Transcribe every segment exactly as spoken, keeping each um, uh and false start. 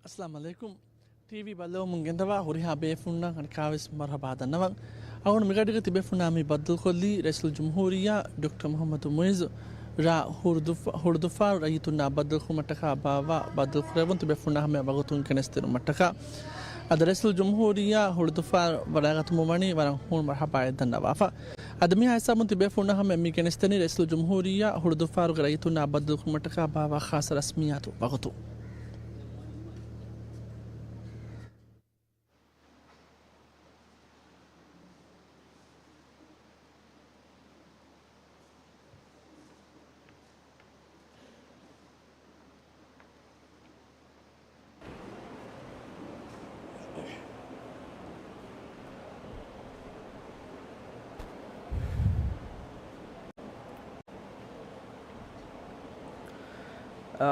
އައްސަލާމު ޢަލައިކުމް. ޓީވީ ބައްލަވަމުން ގެންދަވާ ހުރިހާ ބޭފުންނަށް އަނެއްކާވެސް މަރުޙަބާ ދަންނަވަން. އަޅުގަނޑު މިގަޑީގަ ތިބޭފުންނާ މި ބައްދަލުކޮށްލީ ރައީސުލްޖުމްހޫރިއްޔާ ޑޮކްޓަރ މުޙައްމަދު މުޢިއްޒު ރ. ހުޅުދުއްފާ-، ހުޅުދުއްފާރު ރައްޔިތުންނާ ބައްދަލުކުރުމަށްޓަކާ ބާއްވާ ބައްދަލުކުރެއްވުން ތިބޭފުންނާ ހަމަޔަށް ވަގުތުން ގެނެސްދިނުމަށްޓަކާ. އަދި ރައީސުލްޖުމްހޫރިއްޔާ ހުޅުދުއްފާރު ވަޑައިގަތުމުން ވަނީ ވަރަށް ހޫނު މަރުޙަބާއެއް ދަންނަވާފަ. އަދި މިހާ ހިސާބުން ތިބޭފުންނާ ހަމަޔަށް މި ގެނެސްދެނީ ރައީސުލްޖުމްހޫރިއްޔާ ހުޅުދުއްފާރުގެ ރައްޔިތުންނާ ބައްދަލުކުރުމަށްޓަކާ ބާއްވާ ޚާއްޞަ ރަސްމިއްޔާތު ވަގުތު.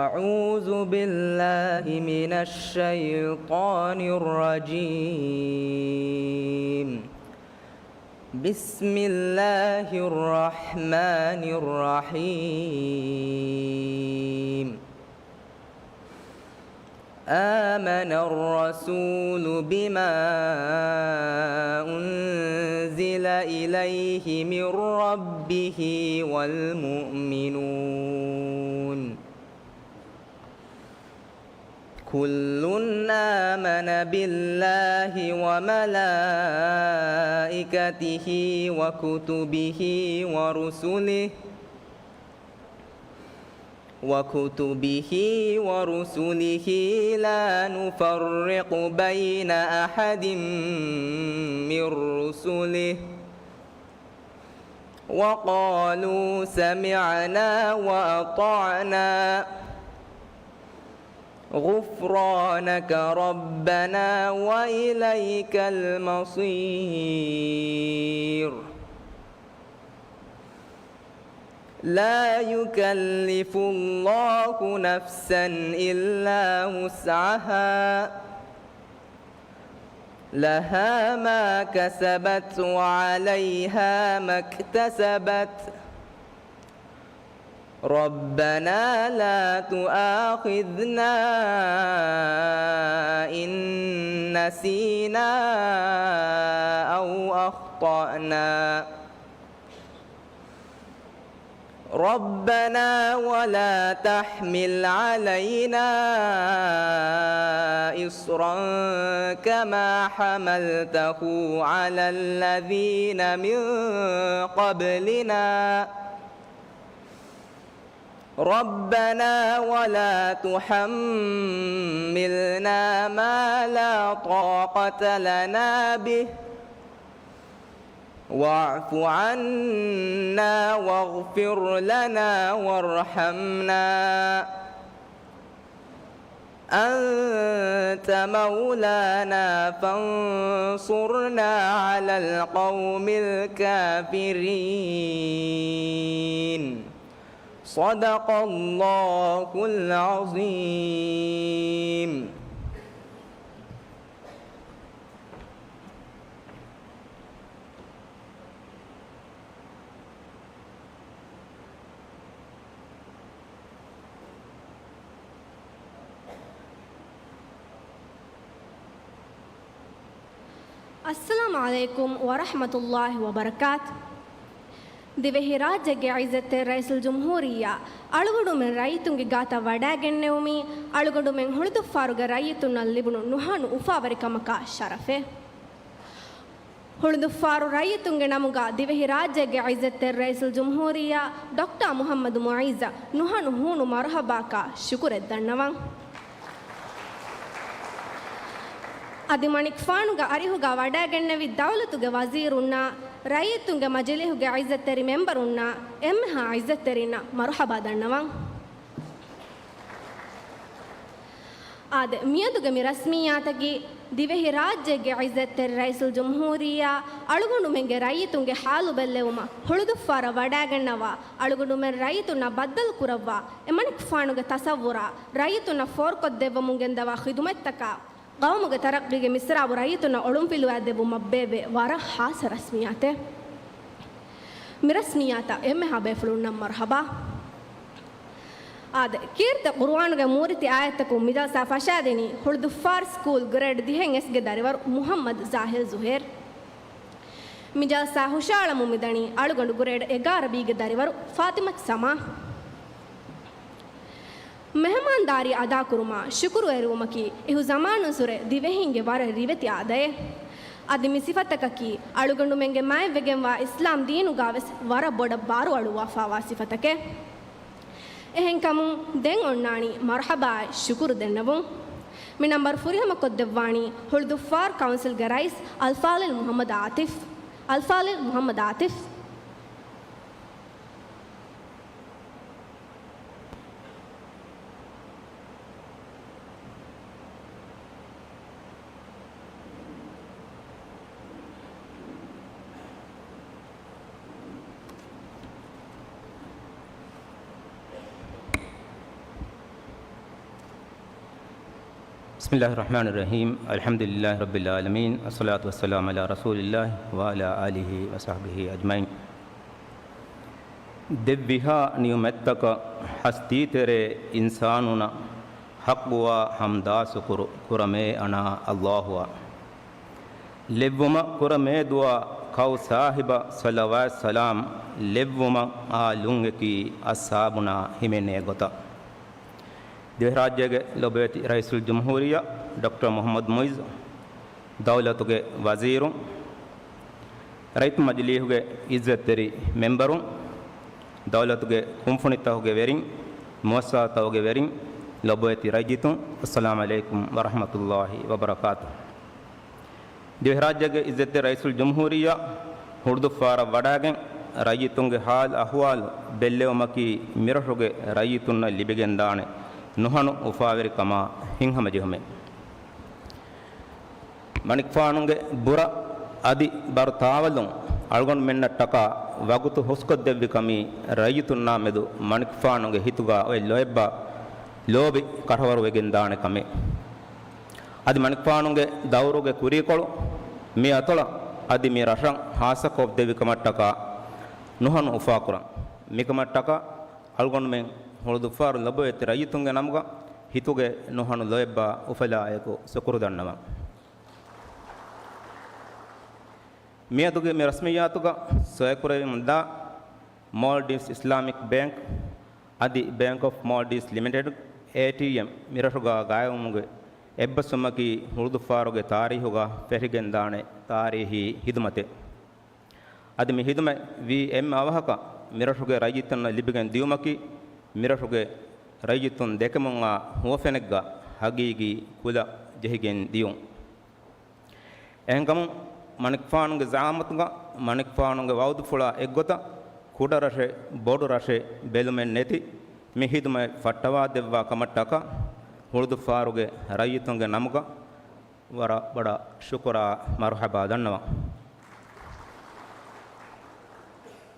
أعوذ بالله من الشيطان الرجيم. بسم الله الرحمن الرحيم. آمن الرسول بما أنزل إليه من ربه والمؤمنون. كل آمن بالله وملائكته وكتبه ورسله، وكتبه ورسله لا نفرق بين أحد من رسله، وقالوا سمعنا وأطعنا، غفرانك ربنا وإليك المصير. لا يكلف الله نفسا إلا وسعها، لها ما كسبت وعليها ما اكتسبت. ربنا لا تؤاخذنا إن نسينا أو أخطأنا. ربنا ولا تحمل علينا إصرا كما حملته على الذين من قبلنا. ربنا ولا تحملنا ما لا طاقة لنا به، واعف عنا واغفر لنا وارحمنا، أنت مولانا فانصرنا على القوم الكافرين. صدق الله العظيم. އައްސަލާމު ޢަލައިކުމް ވަރަޙްމަތުﷲި ވަބަރަކާތު. ދިވެހިރާއްޖޭގެ ޢިއްޒަތްތެރި ރައީސުލްޖުމްހޫރިއްޔާ އަޅުގަނޑުމެން ރައްޔިތުންގެ ގާތަށް ވަޑައިގެންނެވުމީ، އަޅުގަނޑުމެން ހުޅުދުއްފާރުގެ ރައްޔިތުންނަށް ލިބުނު ނުހަނު އުފާވެރިކަމަކާ ޝަރަފެއް. ހުޅުދުއްފާރު ރައްޔިތުންގެ ނަމުގަ ދިވެހިރާއްޖޭގެ ޢިއްޒަތްތެރި ރައީސުލްޖުމްހޫރިއްޔާ ޑޮކްޓަރ މުޙައްމަދު މުޢިއްޒަށް ނުހަނު ހޫނު މަރުޙަބާކާ ޝުކުރެއް ދަންނަވަން. އަދި މަނިކުފާނުގެ އަރިހުގަ ވަޑައިގެންނެވި ދައުލަތުގެ ވަޒީރުންނާ، ރައްޔިތުންގެ މަޖިލީހުގެ ޢިއްޒަތްތެރި މެމްބަރުންނާ، އެންމެހާ ޢިއްޒަތްތެރިންނަށް މަރުޙަބާ ދަންނަވަން. އާދެ، މިއަދުގެ މި ރަސްމިއްޔާތަކީ، ދިވެހިރާއްޖޭގެ ޢިއްޒަތްތެރި ރައީސުލްޖުމްހޫރިއްޔާ އަޅުގަނޑުމެންގެ ރައްޔިތުންގެ ޙާލު ބެއްލެވުމަށް ހުޅުދުއްފާރަށް ވަޑައިގަންނަވާ، އަޅުގަނޑުމެން ރައްޔިތުންނަށް ބައްދަލުކުރައްވާ، އެމަނިކުފާނުގެ ތަޞައްވުރާ، ރައްޔިތުންނަށް ފޯރުކޮށްދެއްވަމުން ގެންދަވާ ޚިދުމަތްތަކާ، ޤައުމުގެ ތަރައްޤީގެ މިސްރާބު ރައްޔިތުންނަށް އޮޅުންފިލުވާދެއްވުމަށް ބޭއްވޭ ވަރަށް ޚާއްޞަ ރަސްމިއްޔާތެއް. މި ރަސްމިއްޔާތަށް އެންމެހާ ބޭފުޅުންނަށް މަރުޙަބާ. އާދެ، ކީރިތި ޤުރުއާނުގެ މޫރިތި އާޔަތްތަކުން މި ޖަލްސާ ފަށާދިނީ ހުޅުދުއްފާރު ސްކޫލް ގްރޭޑް ދިހައެއް އެސްގެ ދަރިވަރު މުޙައްމަދު ޒާހިލް ޒުހޭރް. މި ޖަލްސާ ހުށައަޅަމުން މިދަނީ އަޅުގަނޑު ގްރޭޑް އެގާރަ ބީގެ ދަރިވަރު ފާތިމަތު ސަމާ. މެހެމާންދާރީ އަދާކުރުމާ ޝުކުރުވެރިވުމަކީ އިހު ޒަމާނުއްސުރެ ދިވެހީންގެ ވަރަށް ރިވެތި އާދައެއް. އަދި މި ސިފަތަކަކީ އަޅުގަނޑުމެންގެ މާތްވެގެންވާ އިސްލާމް ދީނުގާވެސް ވަރަށް ބޮޑަށް ބާރުއަޅުއްވާފާވާ ސިފަތަކެއް. އެހެންކަމުން ދެން އޮންނާނީ މަރުޙަބާއަށް ޝުކުރު ދެންނެވުން. މި ނަންބަރު ފުރިހަމަކޮށްދެއްވާނީ ހުޅުދުއްފާރު ކައުންސިލްގެ ރައީސް އަލްފާޟިލް މުޙައްމަދު އާތިފް. އަލްފާޟިލް މުޙައްމަދު އާތިފް. بسم الله الرحمن الرحيم. الحمد لله رب العالمين. الصلاة والسلام على رسول الله وعلى آله وصحبه أجمعين. ދެއްވިހާ ނިޢުމަތްތަކަށް ހަސްތީތެރޭ އިންސާނުންނަށް ޙައްޤުވާ ޙަމްދާ ޝުކުރު ކުރަމޭ އަނާ ﷲ އަށް. ލެއްވުމަށް ކުރަމޭ ދުޢާ، ކައު ސާހިބަށް ޞަލަވާތް ސަލާމް، ލެއްވުމަށް އާލުން އެކި އަޞްޙާބުންނާ ހިމެނޭ ގޮތަށް. ދިވެހިރާއްޖޭގެ ލޮބުވެތި ރައީސުލްޖުމްހޫރިއްޔާ ޑޮކްޓަރ މުޙައްމަދު މުޢިއްޒު، ދައުލަތުގެ ވަޒީރުން، ރައްޔިތު މަޖިލީހުގެ ޢިއްޒަތްތެރި މެންބަރުން، ދައުލަތުގެ ކުންފުނިތަކުގެ ވެރިން، މުއައްސަސާތަކުގެ ވެރިން، ލޮބުވެތި ރައްޔިތުން، އައްސަލާމް ޢަލައިކުމް ވަރަޙްމަތުﷲ ވަބަރަކާތުހު. ދިވެހިރާއްޖޭގެ ޢިއްޒަތްތެރި ރައީސުލްޖުމްހޫރިއްޔާ ހުޅުދުއްފާރަށް ވަޑައިގެން، ރައްޔިތުންގެ ޙާލު އަޙްވާލު ބެއްލެވުމަކީ މިރަށުގެ ރައްޔިތުންނަށް ލިބިގެންދާނެ ނުހަނު އުފާވެރިކަމާ ހިތްހަމަޖެހުމެއް. މަނިކުފާނުގެ ބުރަ އަދި ބަރު ތާވަލުން އަޅުގަނޑުމެންނަށްޓަކާ ވަގުތު ހުސްކޮށްދެއްވި ކަމީ ރައްޔިތުންނާ މެދު މަނިކުފާނުގެ ހިތުގާ އޮތް ލޯތްބާ ލޯބި ކަށަވަރުވެގެންދާނެ ކަމެއް. އަދި މަނިކުފާނުގެ ދައުރުގެ ކުރީކޮޅު މި އަތޮޅަށް އަދި މި ރަށަށް ހާއްސަކޮށްދެއްވި ކަމަށްޓަކާ ނުހަނު އުފާކުރަން. މިކަމަށްޓަކާ އަޅުގަނޑުމެން ހުޅުދުއްފާރު ލޮބުވެތި ރައްޔިތުންގެ ނަމުގަ ހިތުގެ ނުހަނު ލޯތްބާ އުފަލާއެކު ޝުކުރު ދަންނަވަން. މިއަދުގެ މި ރަސްމިއްޔާތުގަ ސޮއިކުރެވެމުންދާ މޯލްޑިވްސް އިސްލާމިކް ބޭންކް އަދި ބޭންކް އޮފް މޯލްޑިވްސް ލިމިޓެޑް، އޭޓީއެމް، މިރަށުގަ ގާއިމުވުމުގެ އެއްބަސްވުމަކީ ހުޅުދުއްފާރުގެ ތާރީހުގަ ފެށިގެންދާނެ ތާރީހީ ހިދުމަތެއް. އަދި މި ހިދުމަތް ވީ އެންމެ އަވަހަކަށް މިރަށުގެ ރައްޔިތުންނަށް ލިބިގެން ދިޔުމަކީ، މިރަށުގެ ރައްޔިތުން ދެކެމުންއާ ހުވަފެނެއްގަ ހަގީގީ ކުލަ ޖެހިގެން ދިޔުން. އެހެންކަމުން، މަނިކުފާނުގެ ޒަޢާމަތުގަ، މަނިކުފާނުގެ ވަޢުދުފުޅާ އެއްގޮތަށް، ކުޑަ ރަށެއް، ބޮޑު ރަށެއް ބެލުމެއް ނެތި މި ހިދުމަތް ފައްޓަވާދެއްވާ ކަމަށްޓަކާ، ހުޅުދުއްފާރުގެ ރައްޔިތުންގެ ނަމުގަ ވަރަށް ބޮޑަށް ޝުކުރާ މަރުޙަބާ ދަންނަވަން.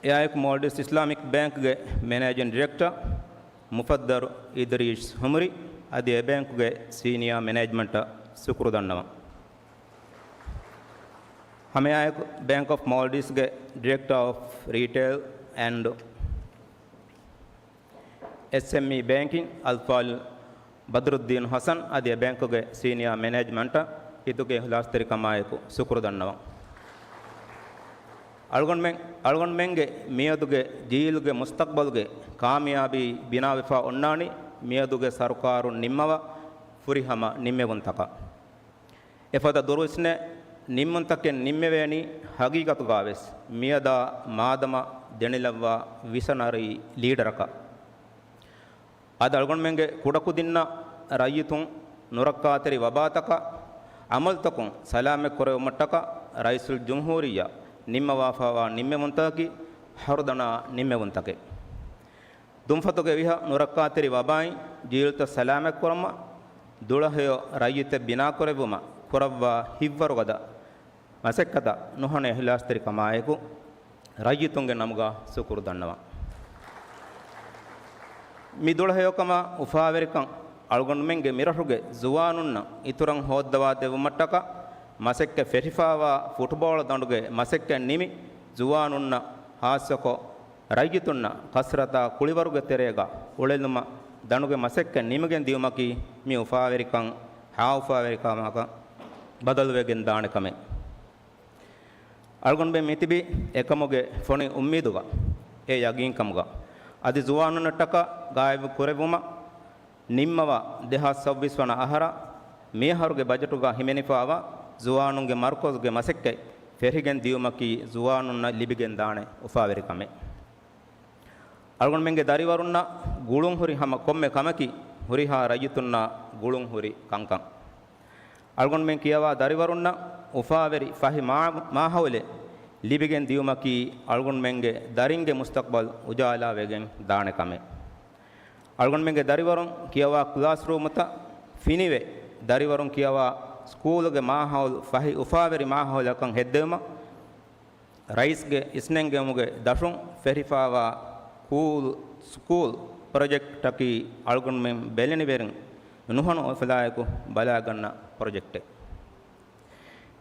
އެއާއެކު މޯލްޑިވްސް އިސްލާމިކް ބޭންކްގެ މެނޭޖިން ޑިރެކްޓަރ މުފައްދަލު އިދްރީސް ހުމުރި އަދި އެ ބޭންކުގެ ސީނިއާ މެނޭޖްމަންޓަށް ޝުކުރު ދަންނަވަން. ހަމައެއާއެކު ބޭންކް އޮފް މޯލްޑިވްސްގެ ޑިރެކްޓަރ އޮފް ރީޓެއިލް އެންޑް އެސްއެމްއީ ބޭންކިން އަލްފާޟިލް ބަދްރުއްދީން ޙަސަން އަދި އެ ބޭންކުގެ ސީނިއާ މެނޭޖްމަންޓަށް ހިތުގެ އިޚްލާޞްތެރިކަމާއެކު ޝުކުރު ދަންނަވަން. އަޅުގަނޑުމެން، އަޅުގަނޑުމެންގެ މިއަދުގެ ޖީލުގެ މުސްތަޤްބަލުގެ ކާމިޔާބީ ބިނާވެފާ އޮންނާނީ މިއަދުގެ ސަރުކާރުން ނިންމަވާ ފުރިހަމަ ނިންމެވުންތަކަށް. އެފަދަ ދުރުވިސްނޭ ނިންމުންތަކެއް ނިންމެވޭނީ ހަގީގަތުގާވެސް މިއަދާ މާދަމާ ދެނެލައްވާ ވިޝަނަރީ ލީޑަރަކަށް. އަދި އަޅުގަނޑުމެންގެ ކުޑަކުދިންނަށް ރައްޔިތުން ނުރައްކާތެރި ވަބާތަކަށް އަމަލުތަކުން ސަލާމަތް ކުރެވުމަށްޓަކާ ރައީސުލްޖުމްހޫރިއްޔާ ނިންމަވާފާވާ ނިންމެވުންތަކަކީ ހަރުދަނާ ނިންމެވުންތަކެއް. ދުންފަތުގެ ވިހަ ނުރައްކާތެރި ވަބާއިން ޖީލުތައް ސަލާމަތްކުރުމަށް، ދުޅަހެޔޮ ރައްޔިތެއް ބިނާކުރެއްވުމަށް ކުރައްވާ ހިތްވަރުގަދަ މަސައްކަތަށް ނުހަނު އިޚްލާޞްތެރިކަމާއެކު، ރައްޔިތުންގެ ނަމުގަ ޝުކުރު ދަންނަވަން. މި ދުޅަހެޔޮކަމާ އުފާވެރިކަން އަޅުގަނޑުމެންގެ މިރަށުގެ ޒުވާނުންނަށް އިތުރަށް ހޯއްދަވާދެއްވުމަށްޓަކާ، މަސައްކަތް ފެށިފާވާ ފުޓްބޯޅަ ދަނޑުގެ މަސައްކަތް ނިމި، ޒުވާނުންނަށް ހާއްސަކޮށް، ރައްޔިތުންނަށް ކަސްރަތާ ކުޅިވަރުގެ ތެރޭގަ އުޅެލުމަށް ދަނޑުގެ މަސައްކަތް ނިމިގެން ދިޔުމަކީ މި އުފާވެރިކަން ހާ އުފާވެރިކަމަކަށް ބަދަލުވެގެން ދާނެ ކަމެއް. އަޅުގަނޑުމެން މިތިބީ އެކަމުގެ ފޮނި އުއްމީދުގަ، އެ ޔަގީންކަމުގަ، އަދި ޒުވާނުންނަށްޓަކާ ގާއިމު ކުރެއްވުމަށް ނިންމަވާ ދެހާސް ސައުވީސް ވަނަ އަހަރަށް މިއަހަރުގެ ބަޖެޓުގަ ހިމެނިފައިވާ ޒުވާނުންގެ މަރުކަޒުގެ މަސައްކަތް ފެށިގެން ދިޔުމަކީ ޒުވާނުންނަށް ލިބިގެން ދާނެ އުފާވެރި ކަމެއް. އަޅުގަނޑުމެންގެ ދަރިވަރުންނަށް ގުޅުން ހުރި ހަމަ ކޮންމެ ކަމަކީ ހުރިހާ ރައްޔިތުންނާ ގުޅުން ހުރި ކަންކަން. އަޅުގަނޑުމެން ކިޔަވާ ދަރިވަރުންނަށް އުފާވެރި ފަހި މާ-، މާހައުލެއް ލިބިގެން ދިޔުމަކީ އަޅުގަނޑުމެންގެ ދަރިންގެ މުސްތަޤްބަލް އުޖާލާވެގެން ދާނެ ކަމެއް. އަޅުގަނޑުމެންގެ ދަރިވަރުން ކިޔަވާ ކްލާސްރޫމުތައް ފިނިވެ، ދަރިވަރުން ކިޔަވާ ސްކޫލުގެ މާހައުލު ފަހި އުފާވެރި މާހައުލަކަށް ހެއްދެވުމަށް، ރައީސްގެ އިސްނެންގެވުމުގެ ދަށުން ފެށިފައިވާ ކޫލް ސްކޫލް ޕްރޮޖެކްޓަކީ އަޅުގަނޑުމެން ބެލެނިވެރިން ނުހަނު އުފަލާއެކު ބަލާގަންނަ ޕްރޮޖެކްޓެއް.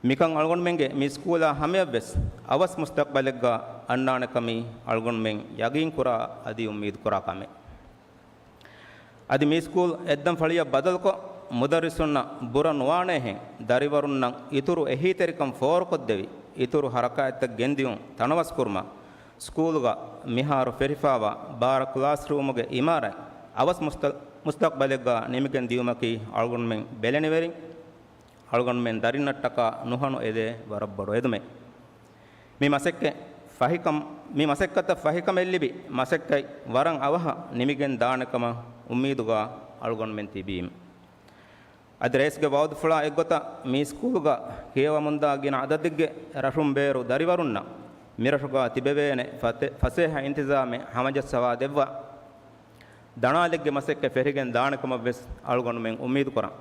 މިކަން އަޅުގަނޑުމެންގެ މި ސްކޫލާ ހަމަޔަށްވެސް އަވަސް މުސްތަޤްބަލެއްގަ އަންނާނެ ކަމީ އަޅުގަނޑުމެން ޔަގީންކުރާ އަދި އުއްމީދުކުރާ ކަމެއް. އަދި މީސްކޫލް އެއްދަން ފަޅިއަށް ބަދަލުކޮށް، މުދައްރިސުންނަށް ބުރަ ނުވާނޭހެން، ދަރިވަރުންނަށް އިތުރު އެހީތެރިކަން ފޯރުކޮށްދެވި، އިތުރު ހަރަކާތްތައް ގެންދިޔުން ތަނަވަސްކުރުމަށް، ސްކޫލްގަ މިހާރު ފެށިފައިވާ ބާރަ ކްލާސްރޫމުގެ އިމާރާތް އަވަސް މުސްތަ-، މުސްތަޤްބަލެއްގަ ނިމިގެން ދިޔުމަކީ އަޅުގަނޑުމެން ބެލެނިވެރިން، އަޅުގަނޑުމެން ދަރިންނަށްޓަކާ ނުހަނު އެދޭ ވަރަށް ބޮޑު އެދުމެއް. މި މަސައްކަތް ފަހިކަމް، މި މަސައްކަތަށް ފަހިކަމެއްލިބި މަސައްކަތް ވަރަށް އަވަހަށް ނިމިގެން ދާނެ ކަމަށް އުއްމީދުގަ އަޅުގަނޑުމެން ތިބީމު. އަދި ރައީސްގެ ވައުދުފުޅާ އެއްގޮތަށް މި ސްކޫލްގަ ކިޔަވަމުންދާ ގިނަ އަދަދެއްގެ ރަށުން ބޭރު ދަރިވަރުންނަށް މިރަށުގަ ތިބެވޭނެ ފަތެ-، ފަސޭހަ އިންތިޒާމެއް ހަމަޖައްސަވާ ދެއްވާ ދަނާލެއްގެ މަސައްކަތް ފެށިގެން ދާނެ ކަމަށް ވެސް އަޅުގަނޑުމެން އުއްމީދު ކުރަން.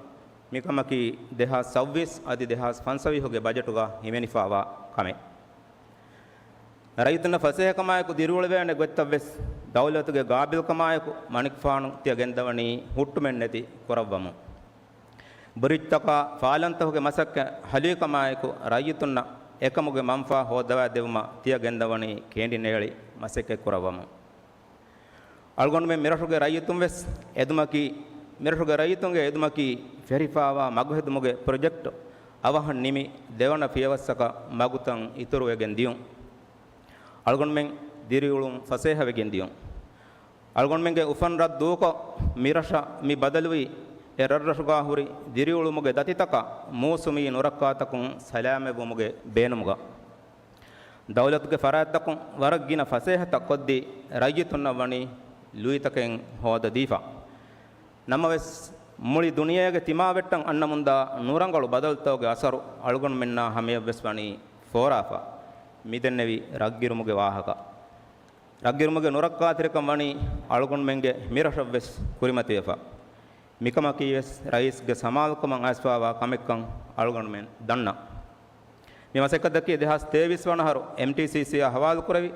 މިކަމަކީ ދެހާސް ސައުވީސް އަދި ދެހާސް ފަންސަވީހުގެ ބަޖެޓުގަ ހިމެނިފައިވާ ކަމެއް. ރައްޔިތުންނަށް ފަސޭހަކަމާއެކު ދިރިއުޅެވޭނެ ގޮތްތައް ވެސް ދައުލަތުގެ ގާބިލްކަމާއެކު މަނިކުފާނު ތިޔަ ގެންދަވަނީ ހުއްޓުމެއްނެތި ކުރައްވަމުން. ބްރިޖްތަކާ ފާލަންތަކުގެ މަސައްކަތް ހަލީކަމާއެކު ރައްޔިތުންނަށް އެކަމުގެ މަންފާ ހޯއްދަވާދެވުމަށް ތިޔަ ގެންދަވަނީ ކޭނޑިނޭޅި މަސައްކަތް ކުރައްވަމުން. އަޅުގަނޑުމެން މިރަށުގެ ރައްޔިތުން ވެސް އެދުމަކީ، މިރަށުގެ ރައްޔިތުންގެ އެދުމަކީ ފެށިފައިވާ މަގުހެދުމުގެ ޕްރޮޖެކްޓު އަވަހަށް ނިމި ދެވަނަ ފިޔަވައްސަކަށް މަގުތައް އިތުރުވެގެން ދިޔުން. އަޅުގަނޑުމެން ދިރިއުޅުން ފަސޭހަވެގެން ދިޔުން. އަޅުގަނޑުމެންގެ އުފަން ރަށް ދޫކޮށް، މި ރަށަށް މި ބަދަލުވީ، އެ ރަށްރަށުގާ ހުރި ދިރިއުޅުމުގެ ދަތިތަކަށް މޫސުމީ ނުރައްކާތަކުން ސަލާމަތްވުމުގެ ބޭނުމުގަ. ދައުލަތުގެ ފަރާތްތަކުން ވަރަށް ގިނަ ފަސޭހަތައް ކޮށްދީ، ރައްޔިތުންނަށް ވަނީ ލުއިތަކެއް ހޯދަދީފަ. ނަމަވެސް، މުޅި ދުނިޔޭގެ ތިމާވެއްޓަށް އަންނަމުންދާ ނުރަނގަޅު ބަދަލުތަކުގެ އަސަރު އަޅުގަނޑުމެންނާ ހަމަޔަށްވެސް ވަނީ ފޯރާފަ. މިދެންނެވި ރަށްގިރުމުގެ ވާހަކަ. ރަށްގިރުމުގެ ނުރައްކާތެރިކަން ވަނީ އަޅުގަނޑުމެންގެ މިރަށަށްވެސް ކުރިމަތިވެފަ. މިކަމަކީވެސް ރައީސްގެ ސަމާލުކަމަށް އައިސްފައިވާ ކަމެއްކަން އަޅުގަނޑުމެން ދަންނަ. މި މަސައްކަތަކީ ދެހާސް ތޭވީސް ވަނަ އަހަރު އެމްޓީސީސީއާ ހަވާލުކުރެވި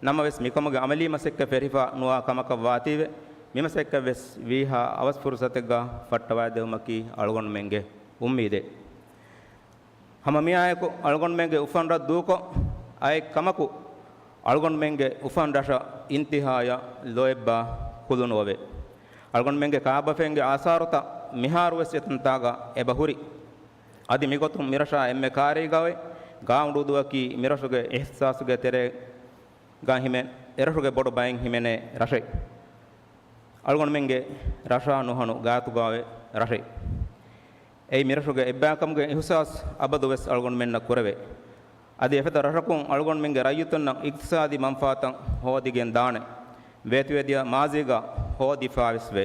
ނަމަވެސް، މިކަމުގެ އަމަލީ މަސައްކަތް ފެށިފަ ނުވާ ކަމަކަށް ވާތީވެ، މިމަސައްކަތްވެސް ވީހާ އަވަސް ފުރުސަތެއްގަ ފައްޓަވާދެވުމަކީ އަޅުގަނޑުމެންގެ އުއްމީދެއް. ހަމަ މިއާއެކު އަޅުގަނޑުމެންގެ އުފަން ރަށް ދޫކޮށް އައެއް ކަމަކު، އަޅުގަނޑުމެންގެ އުފަން ރަށަށް އިންތިހާޔަށް ލޯތްބާ ކުލުނުއެވެ. އަޅުގަނޑުމެންގެ ކާބަފައިންގެ އާސާރުތައް މިހާރުވެސް އެތަންތާގަ އެބަ ހުރި. އަދި މިގޮތުން މިރަށާ އެންމެ ކާރީގައި ގާއުނޑޫދޫއަކީ މިރަށުގެ އިހްސާސުގެ ތެރޭގަ ހިމެން، އެރަށުގެ ބޮޑު ބައެއް ހިމެނޭ ރަށެއް. އަޅުގަނޑުމެންގެ ރަށާ ނުހަނު ގާތުގައި ރަށެއް. އެއީ މިރަށުގެ އެއްބައިކަމުގެ އިހުސާސް އަބަދުވެސް އަޅުގަނޑުމެންނަށް ކުރެވޭ. އަދި އެފަދަ ރަށަކުން އަޅުގަނޑުމެންގެ ރައްޔިތުންނަށް އިޤްތިޞާދީ މަންފާތައް ހޯދިގެން ދާނެ. ވޭތުވެދިޔަ މާޒީގަ ހޯދިފާވެސް ވޭ.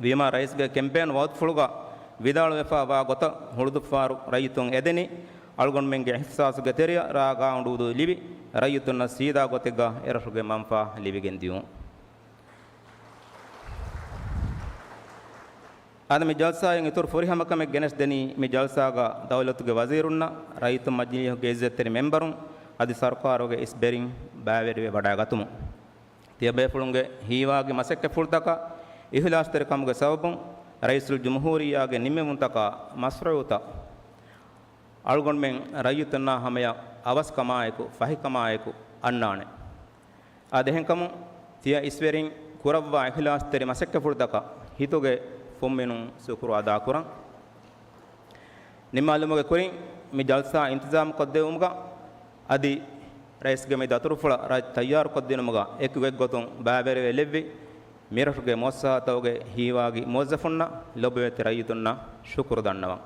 ވީމާ ރައީސްގެ ކެމްޕޭން ވައުދުފުޅުގަ ވިދާޅުވެފަ ވާ ގޮތަށް ހުޅުދުއްފާރު ރައްޔިތުން އެދެނީ އަޅުގަނޑުމެންގެ އިހްސާސުގެ ތެރެއަށް ރާ ގާއުނޑޫދޫ ލިބި، ރައްޔިތުންނަށް ސީދާ ގޮތެއްގަ އެރަށުގެ މަންފާ ލިބިގެން ދިޔުން. އަދި މި ޖަލްސާއިން އިތުރު ފުރިހަމަކަމެއް ގެނެސްދެނީ، މި ޖަލްސާގަ ދައުލަތުގެ ވަޒީރުންނަށް، ރައްޔިތުން މަޖިލީހުގެ އިއްޒަތްތެރި މެމްބަރުން އަދި ސަރުކާރުގެ އިސް ބެރިން ބައިވެރިވެ ވަޑައިގަތުމުން. ތިޔަބޭފުޅުންގެ ހީވާގި މަސައްކަތްފުޅުތަކަށް އިހުލާސްތެރިކަމުގެ ސަބަބުން ރައީސުލްޖުމްހޫރިއްޔާގެ ނިންމެވުންތަކާ މަޝްރޫޢުތައް އަޅުގަނޑުމެން ރައްޔިތުންނާ ހަމަޔަށް އަވަސްކަމާއެކު، ފަހިކަމާއެކު އަންނާނެ. އާދެ، އެހެންކަމުން ތިޔަ އިސްވެރިން ކުރައްވާ އިޚްލާޞްތެރި މަސައްކަތްފުޅުތަކަށް ހިތުގެ ފުންމިނުން ޝުކުރު އަދާކުރަން. ނިންމާލުމުގެ ކުރިން މި ޖަލްސާ އިންތިޒާމް ކޮށްދެއްވުމުގަ އަދި ރައީސްގެ މި ދަތުރުފުޅަށް ރައްޔިތުން ތައްޔާރުކޮށްދިނުމުގަ އެކުގޮތްގޮތުން ބައިވެރިވެ ލެއްވި މިރަށުގެ މުއައްސަސާތަކުގެ ހީވާގި މުވައްޒަފުންނަށް ލޮބުވެތި ރައްޔިތުންނަށް ޝުކުރު ދަންނަވަން.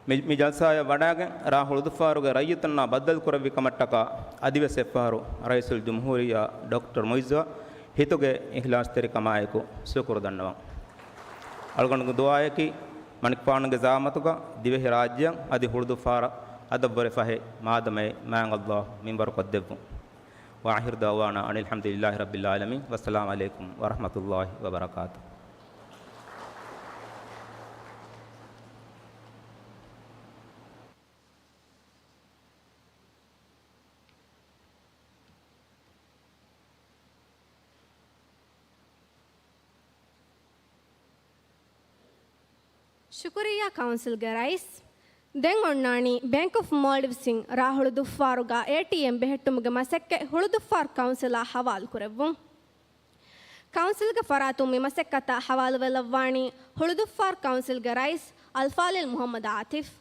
މި، މި ޖަލްސާއަށް ވަޑައިގެން ރ. ހުޅުދުއްފާރުގެ ރައްޔިތުންނާ ބައްދަލުކުރެއްވި ކަމަށްޓަކާ އަދިވެސް އެއްފަހަރު ރައީސުލްޖުމްހޫރިއްޔާ ޑޮކްޓަރ މުއިއްޒުއަށް ހިތުގެ އިޚްލާޞްތެރިކަމާއެކު ޝުކުރު ދަންނަވަން. އަޅުގަނޑުގެ ދުޢާއަކީ މަނިކުފާނުގެ ޒަޢާމަތުގަ ދިވެހި ރާއްޖެއަށް އަދި ހުޅުދުއްފާރަށް އަދަށްވުރެ ފަހެ މާދަމައެއް މާތް ﷲ މިންވަރުކޮށްދެއްވުން. وآخر دعوانا أن الحمد لله رب العالمين. والسلام عليكم ورحمة الله وبركاته. ޝުކުރިއްޔާ ކައުންސިލްގެ ރައީސް. ދެން އޮންނާނީ ބޭންކް އޮފް މޯލްޑިވްސްއިން ރ. ހުޅުދުއްފާރުގަ އޭޓީއެމް ބެހެއްޓުމުގެ މަސައްކަތް ހުޅުދުއްފާރު ކައުންސިލާ ހަވާލުކުރެއްވުން. ކައުންސިލްގެ ފަރާތުން މި މަސައްކަތަށް ހަވާލުވެލައްވާނީ ހުޅުދުއްފާރު ކައުންސިލްގެ ރައީސް އަލްފާޟިލް މުޙައްމަދު ޢާތިފް.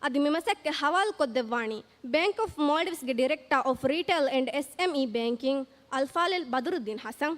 އަދި މި މަސައްކަތް ހަވާލުކޮށްދެއްވާނީ ބޭންކް އޮފް މޯލްޑިވްސްގެ ޑިރެކްޓާ އޮފް ރީޓެއިލް އެންޑް އެސްއެމްއީ ބޭންކިން އަލްފާޟިލް ބަދުރުއްދީން ޙަސަން.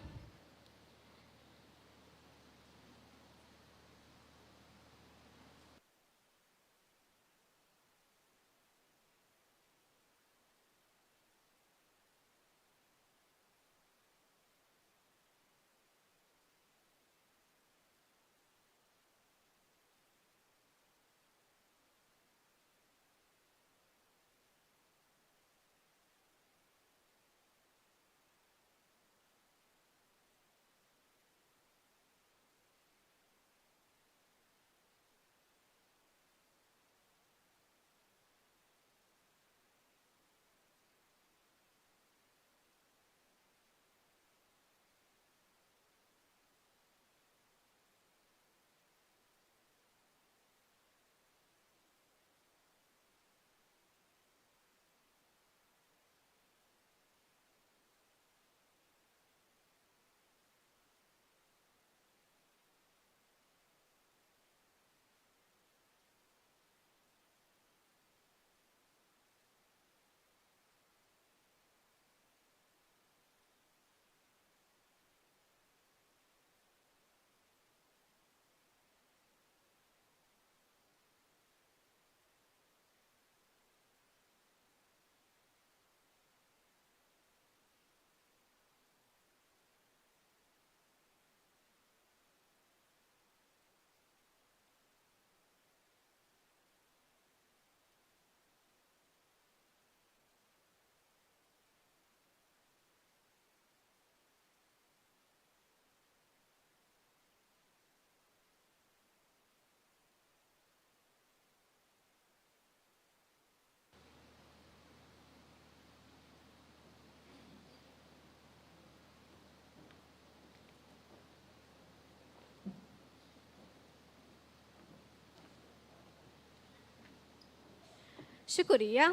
ޝުކުރިއްޔާ.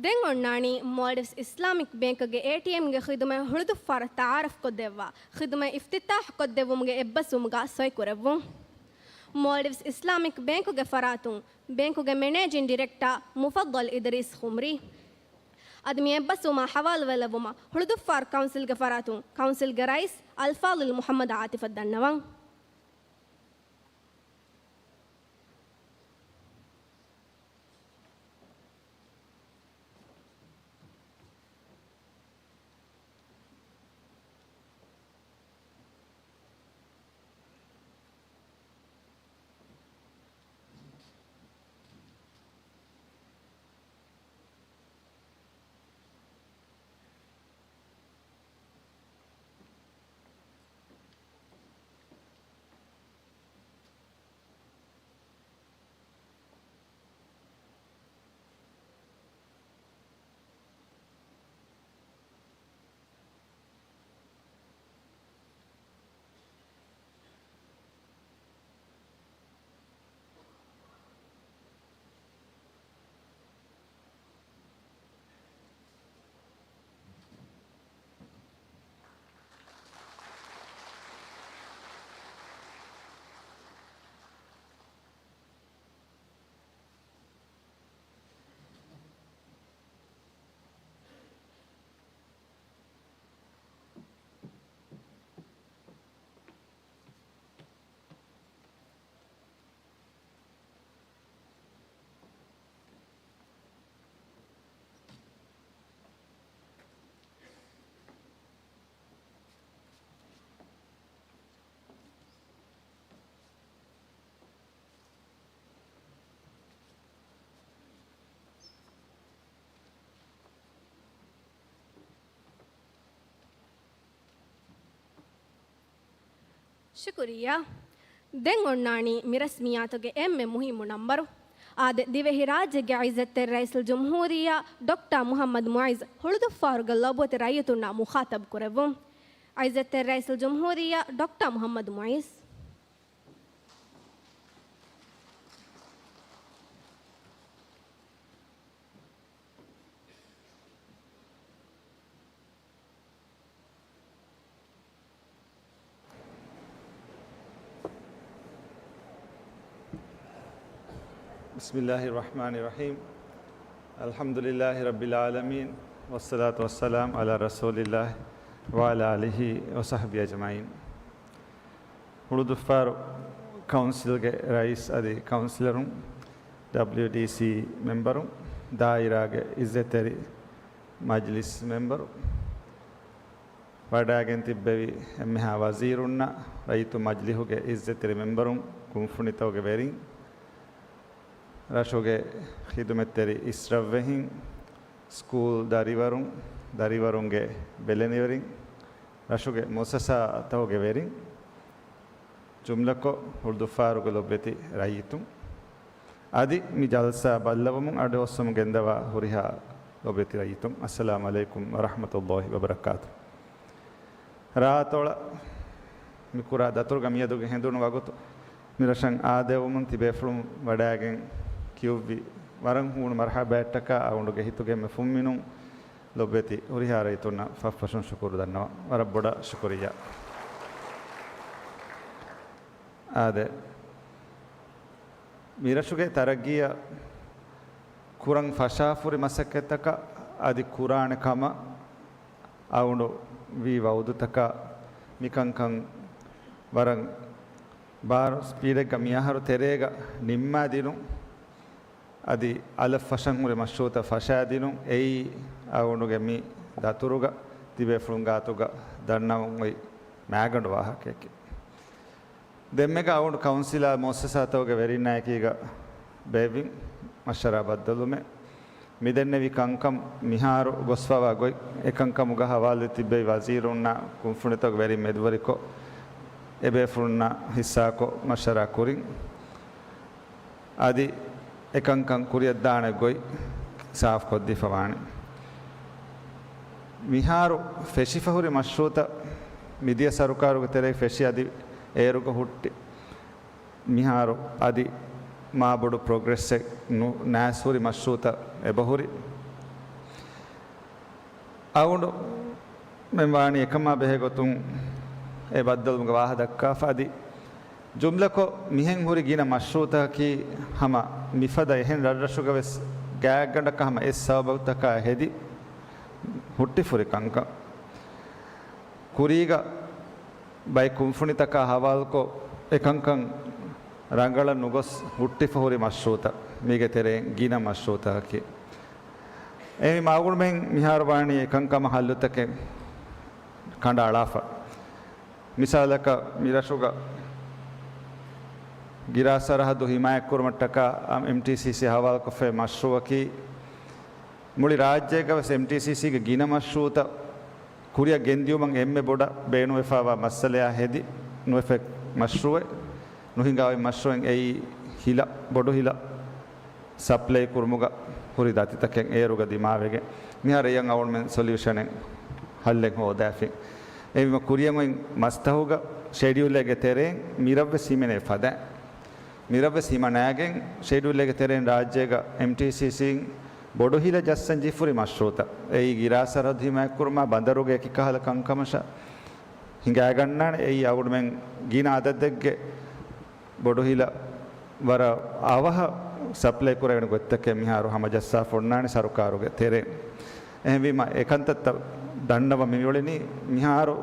ދެން އޮންނާނީ މޯލްޑިވްސް އިސްލާމިކް ބޭންކްގެ އޭޓީއެމްގެ ޚިދުމަތް ހުޅުދުއްފާރަށް ތަޢާރަފްކޮށްދެއްވާ، ޚިދުމަތް އިފްތިތާޙްކޮށްދެއްވުމުގެ އެއްބަސްވުމުގަ ސޮއިކުރެއްވުން. މޯލްޑިވްސް އިސްލާމިކް ބޭންކުގެ ފަރާތުން ބޭންކުގެ މެނޭޖިން ޑިރެކްޓާ މުފައްޟަލް އިދްރީސް ޚުމްރީ. އަދި މި އެއްބަސްވުމާ ހަވާލުވެލައްވުމަށް ހުޅުދުއްފާރު ކައުންސިލްގެ ފަރާތުން ކައުންސިލްގެ ރައީސް އަލްފާޟިލް މުޙައްމަދު ޢާތިފަށް ދަންނަވަން. ޝުކުރިއްޔާ. ދެން އޮންނާނީ މި ރަސްމިއްޔާތުގެ އެންމެ މުހިއްމު ނަންބަރު. އާދެ، ދިވެހިރާއްޖޭގެ އިއްޒަތްތެރި ރައީސުލްޖުމްހޫރިއްޔާ ޑޮކްޓަރ މުޙައްމަދު މުޢިއްޒު ހުޅުދުއްފާރުގެ ލޮބުވެތި ރައްޔިތުންނާ މުޚާޠަބު ކުރެއްވުން. އިއްޒަތްތެރި ރައީސުލްޖުމްހޫރިއްޔާ ޑޮކްޓަރ މުޙައްމަދު މުޢިއްޒު. بسم الله الرحمن الرحيم. الحمد لله رب العالمين، والصلاة والسلام على رسول الله وعلى آله وصحبه أجمعين. ހުޅުދުއްފާރު ކައުންސިލްގެ ރައީސް އަދި ކައުންސިލަރުން، ޑަބްލިއުޑީސީ މެމްބަރުން، ދާއިރާގެ އިއްޒަތްތެރި މަޖްލިސް މެމްބަރު، ވަޑައިގެން ތިއްބެވި އެންމެހާ ވަޒީރުންނާ، ރައްޔިތު މަޖްލިހުގެ އިއްޒަތްތެރި މެމްބަރުން، ކުންފުނިތަކުގެ ވެރިން، ރަށުގެ ޚިދުމަތްތެރި އިސްރަށްވެހިން، ސްކޫލް ދަރިވަރުން، ދަރިވަރުންގެ ބެލެނިވެރިން، ރަށުގެ މުއައްސަސާތަކުގެ ވެރިން، ޖުމްލަކޮށް ހުޅުދުއްފާރުގެ ލޮބުވެތި ރައްޔިތުން، އަދި މި ޖަލްސާ ބައްލަވަމުން އަޑުއައްސަމުން ގެންދަވާ ހުރިހާ ލޮބުވެތި ރައްޔިތުން، އައްސަލާމު ޢަލައިކުމް ވަރަޙްމަތުﷲި ވަބަރަކާތު. ރާއަތޮޅަށް މި ކުރާ ދަތުރުގަ މިއަދުގެ ހެނދުނު ވަގުތު މި ރަށަށް އާދެވުމުން ތިބޭފުޅުން ވަޑައިގެން ކިޔުއްވި ވަރަށް ހޫނު މަރުޙަބާއަށްޓަކާ އަޅުގަނޑުގެ ހިތުގެ އެންމެ ފުންމިނުން ލޮބުވެތި ހުރިހާ ރައްޔިތުންނަށް ފަށްފަށުން ޝުކުރު ދަންނަވަން. ވަރަށް ބޮޑަށް ޝުކުރިއްޔާ. އާދެ، މިރަށުގެ ތަރައްގީއަށް ކުރަން ފަށާފުރި މަސައްކަތްތަކަށް އަދި ކުރާނެ ކަމަށް އަޅުގަނޑު ވީ ވައުދުތަކާ މިކަންކަން ވަރަށް ބާރު ސްޕީޑެއްގަ މިއަހަރު ތެރޭގަ ނިންމާދިނުން، އަދި އަލަށް ފަށަން ހުރި މަޝްރޫޢުތައް ފަށާދިނުން، އެއީ އަޅުގަނޑުގެ މި ދަތުރުގަ ތިބޭފުޅުން ގާތުގަ ދަންނަވަން އޮތް މާގަނޑު ވާހަކައެކޭ. ދެންމެގަ އަޅުގަނޑު ކައުންސިލާ މުއައްސަސާތަކުގެ ވެރިންނާއެކީގަ ބޭއްވިން މަޝްވަރާ ބައްދަލުވުމެއް. މިދެންނެވި ކަންކަން މިހާރު ގޮސްފަވާ ގޮތް، އެކަންކަމުގަ ހަވާލުވެ ތިއްބެވި ވަޒީރުންނާ ކުންފުނިތަކުގެ ވެރިން މެދުވެރިކޮށް، އެބޭފުޅުންނާ ހިއްސާކޮށް މަޝްވަރާ ކުރިން. އަދި އެކަންކަން ކުރިއަށްދާނެ ގޮތް ސާފުކޮށްދީފަވާނެ. މިހާރު ފެށިފަހުރި މަޝްރޫޢުތައް މިދިޔަ ސަރުކާރުގެ ތެރޭ ފެށި އަދި އޭރުގަ ހުއްޓި. މިހާރު އަދި މާބޮޑު ޕްރޮގްރެސްއެއް ނު-، ނާސްހުރި މަޝްރޫޢުތައް އެބަހުރި. އަޅުގަނޑުމެން ވާނީ އެކަމާ ބެހޭގޮތުން އެ ބައްދަލުވުމުގެ ވާހަ ދައްކާފަ އަދި ޖުމްލަކޮށް މިހެން ހުރި ގިނަ މަޝްރޫޢުތަކަކީ ހަމަ މިފަދަ އެހެން ރަށްރަށުގަވެސް ގާތްގަނޑަކަށް ހަމަ އެއް ސަބަބުތަކާ ހެދި ހުއްޓިފުރި ކަންކަން. ކުރީގަ ބައެއް ކުންފުނިތަކާ ހަވާލުކޮށް، އެކަންކަން ރަނގަޅަށް ނުގޮސް ހުއްޓިފަ ހުރި މަޝްރޫޢުތައް މީގެ ތެރެއިން ގިނަ މަޝްރޫޢުތަކަކީ. އެހެންވީމަ އަޅުގަނޑުމެން މިހާރު ވާނީ އެކަންކަމަށް ހައްލުތަކެއް ކަނޑައަޅާފަ. މިސާލަކަށް، މިރަށުގަ ގިރާ ސަރަހައްދު ހިމާޔަތްކުރުމަށްޓަކާ އެމްޓީސީސީ ހަވާލުކޮށްފައި މަޝްރޫޢަކީ، މުޅި ރާއްޖޭގަވެސް އެމްޓީސީސީގެ ގިނަ މަޝްރޫޢުތައް ކުރިއަށް ގެންދިއުމަށް އެންމެ ބޮޑަށް ބޭނުންވެފައިވާ މައްސަލަޔާ ހެދި ނުވެފަ މަޝްރޫޢެއް، ނުހިނގާ އޮތް މަޝްރޫޢެއް އެއީ ހިލަ، ބޮޑު ހިލަ ސަޕްލައި ކުރުމުގަ ހުރި ދަތިތަކެއް އޭރުގަ ދިމާވެގެން، މިހާރު އެޔަށް އަޅުގަނޑުމެން ސޮލިއުޝަނެއް، ހައްލެއް ހޯދާފިން. އެހެންވީމަ ކުރިއަށް އޮތް މަސްތަކުގަ ޝެޑިއުލްއެއްގެ ތެރެއިން މިރަށްވެސް ހިމެނޭ ފަދައިން. މިރަށްވެސް ހިމަނާގެން ޝެޑިއުލްއެއްގެ ތެރެއިން ރާއްޖޭގަ އެމްޓީސީސީން ބޮޑު ހިލަ ޖައްސަން ޖެހިފަހުރި މަޝްރޫޢުތައް. އެއީ ގިރާ ސަރަހައްދު ހިމާޔަތްކުރުމާ ބަނދަރުގެ އެކި ކަހަލަ ކަންކަމަށާ ހިނގާގަންނާނެ. އެއީ އަޅުގަނޑުމެން ގިނަ އަދަދެއްގެ ބޮޑު ހިލަ ވަރަށް އަވަހަށް ސަޕްލައި ކުރެވޭނެ ގޮތްތަކެއް މިހާރު ހަމަޖައްސާފަ އޮންނާނެ ސަރުކާރުގެ ތެރެއިން. އެހެންވީމަ އެކަންތައްތައް ދަންނަވަން މި މިއުޅެނީ މިހާރު